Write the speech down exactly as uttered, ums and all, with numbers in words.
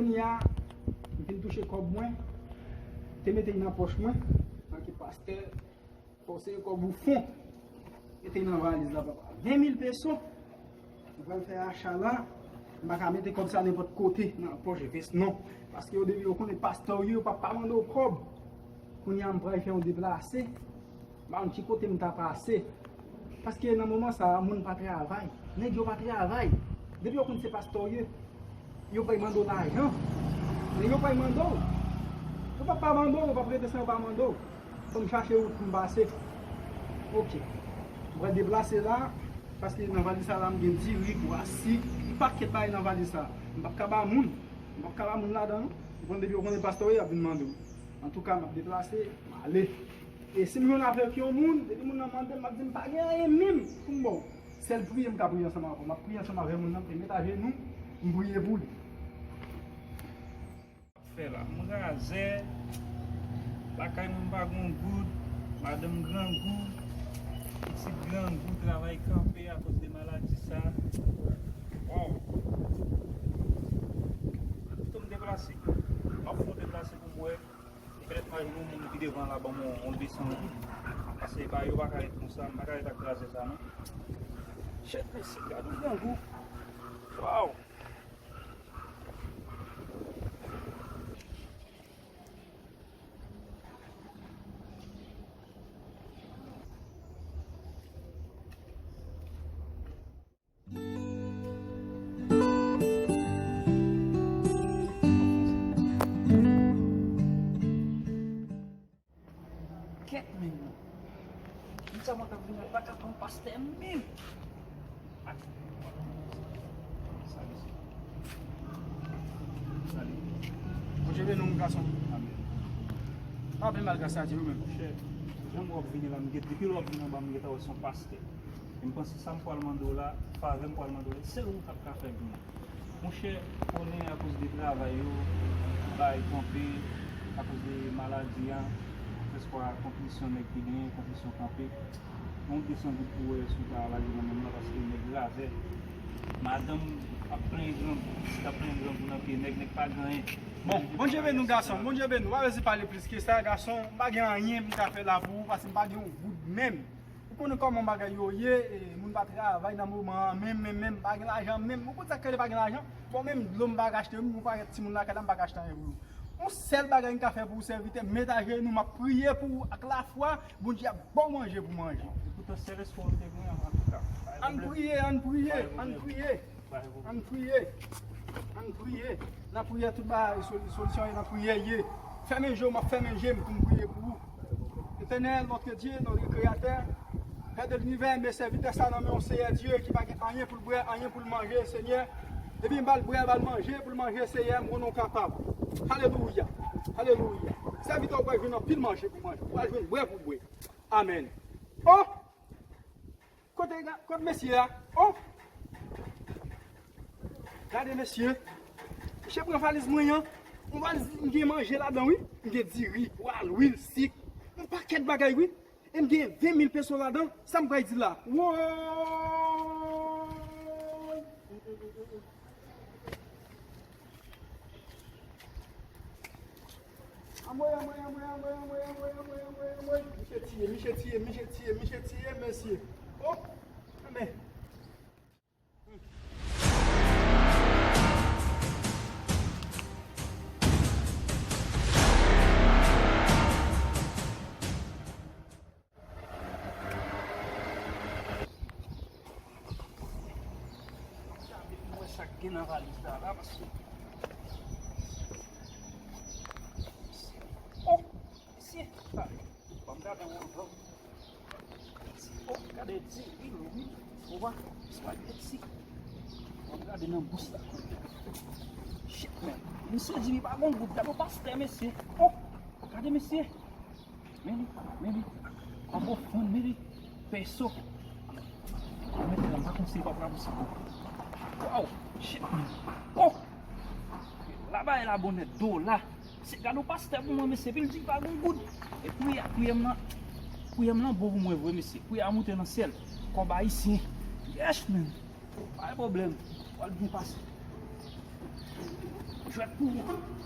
Kounye a, m fin touche kòb mwen, te mete l nan pòch mwen, antanke pastè, fò w sere kòb ou fon, mete l nan valiz la, papa. Ven mil peso, m pral fè acha la, m pa ka mete kòb sa nenpòt kote, nan pòch vès, non. Paske yo, depi yo konnen pastè w ye, yo p ap pa mande w kòb. Kounye a, m pral fè yon deplase. M pa konn ki kote m ta pase. Paske nan moman sa a, moun pa travay. Nèg yo pa travay. Depi yo konn se pastè w ye, yo pral mande w lajan. Nèg yo pral mande w. Yo p ap pa mande w, yo p ap rete san yo pa mande w. Fò m chache wout pou m pase. Oke. M pral deplase la, paske nan valiz sa la, m gen diri, pwa, sik, yon pakèt bagay nan valiz sa. M p ap ka ba moun. M p ap ka ba moun ladan, non. Ou konn depi yo konnen pastè w ye, y ap vin mande w. Antouka, m ap deplase, m ale. E si m jwenn avèk yon moun, depi moun nan mande m, m ap di m pa gen anyen menm pou m ba w. Sèl priye m ka priye ansanm avè w. M ap priye ansanm avè moun nan, m met ajenou, m priye pou li. Fè la, m razè, lakay mwen m pa gen yon goud, madanm grangou, pitit grangou, travay kanpe akoz de maladi sa. Waw. Ann tou m deplase. M ap fè yon deplase pou m wè. Petèt m a jwenn yon moun ki devan la ban m yon, yon de san goud. Paske pa, yo pa ka ret konsa, m pa ka ret ak razè sa non. Shit, mesye, gad yon grangou. Waw. Kèt menm non. Moun sa mwen t ap vin la, li pa ka pran pastè menm. Bondye beni w, gason. Amèn. Pa plen malgre sa di ou menm. Monchè, jan w ap vini la, m gen, depi lè w ap vini anba, m gentan wè se yon pastè. E m panse sa m pral mande w la, favè m pral mande w la, sèl ou k ap ka fè l pou mwen. Monchè, konnen akoz de travay yo, bagay kanpe, akoz de maladi a, prèske konplisyon nèg ki genyen, konplisyon kanpe. Yon de san goud pou wè si w ka lage nan men m la, paske nèg razè. Madanm ap plenyen grangou, pitit ap plenyen grangou nan pye nèg, nèg pa gen anyen. Bon, Bondye beni w, gason, Bondye beni w. Pa bezwen pale plis ke sa, gason, m pa gen anyen m ka fè la pou ou, paske m pa gen yon goud menm. Ou konnen kòman bagay yo ye, e, moun pa travay nan moman an, menm, menm, menm, pa gen lajan menm. Ou konn sa k rele pa gen lajan? Bon, menm dlo m pa ka achte, menm yon pakèt timoun lakay la, m pa ka achte anyen pou yo. Yon sèl bagay m ka fè pou ou, sèvitè, met ajenou, m ap priye pou ou ak lafwa, Bondye ap ba w manje pou manje. E poutan, sèl espwa m te gen, antouka. Ann priye, ann priye, ann priye. Ann priye. Ann priye. Nan priyè tout bagay, soli-, solisyon e nan priyè ye. Fèmen je w, m ap fèmen je m pou m priye pou ou. Éternel, notre Dieu, notre Créateur, Père de l'univers, met sèvitè sa nan men w, Seyè Dye, ki pa gen anyen pou l bwè, anyen pou l manje, Senyè. Epi m ba l bwè, ba l manje, pou l manje, Seyè, m konnen w kapab. Alelouya. Alelouya. Sèvitè w pral jwenn anpil manje pou manje. W pral jwenn bwè pou bwè. Amèn. Oh! Kote, kote mesye a? Oh! Gade mesye. Misye pran valiz mwen an. Yon valiz m gen manje ladan wi. M gen diri, pwa, lwil, sik. Yon pakèt bagay wi. E m gen ven mil peso ladan. Sa m pral di la? Woy! Anmwey, anmwey, anmwey. Misye tiye, misye tiye, misye tiye, misye tiye, mesye. Oh! Anmwey. Mwen sa k gen nan valiz la, la, paske. Oh! Mesye! Ban m gade yon lòt. Oh, gade diri, lwi, twa, espageti. Ban m gade nan bous la. Shit, man. Misye di li pa gon goud. Gade yon pastè, mesye. Oh, gade, mesye. Men li, men li. Papa ofrann, men li. Peso. Mèt la, m pa konn si l pa pral pou sa. Waw, shit, man. Oh! Laba e la bonè, dola. Se gade yon pastè pou mwen, mesye, epi l di l pa gen goud. E priyè, priyè m nan, priyè m nan bon pou mwen vre, mesye. Priyè a moute nan syèl. Kòb ayisyen. Yes, man. Pa gen pwoblèm. Pral byen pase. Jwèt pou ou.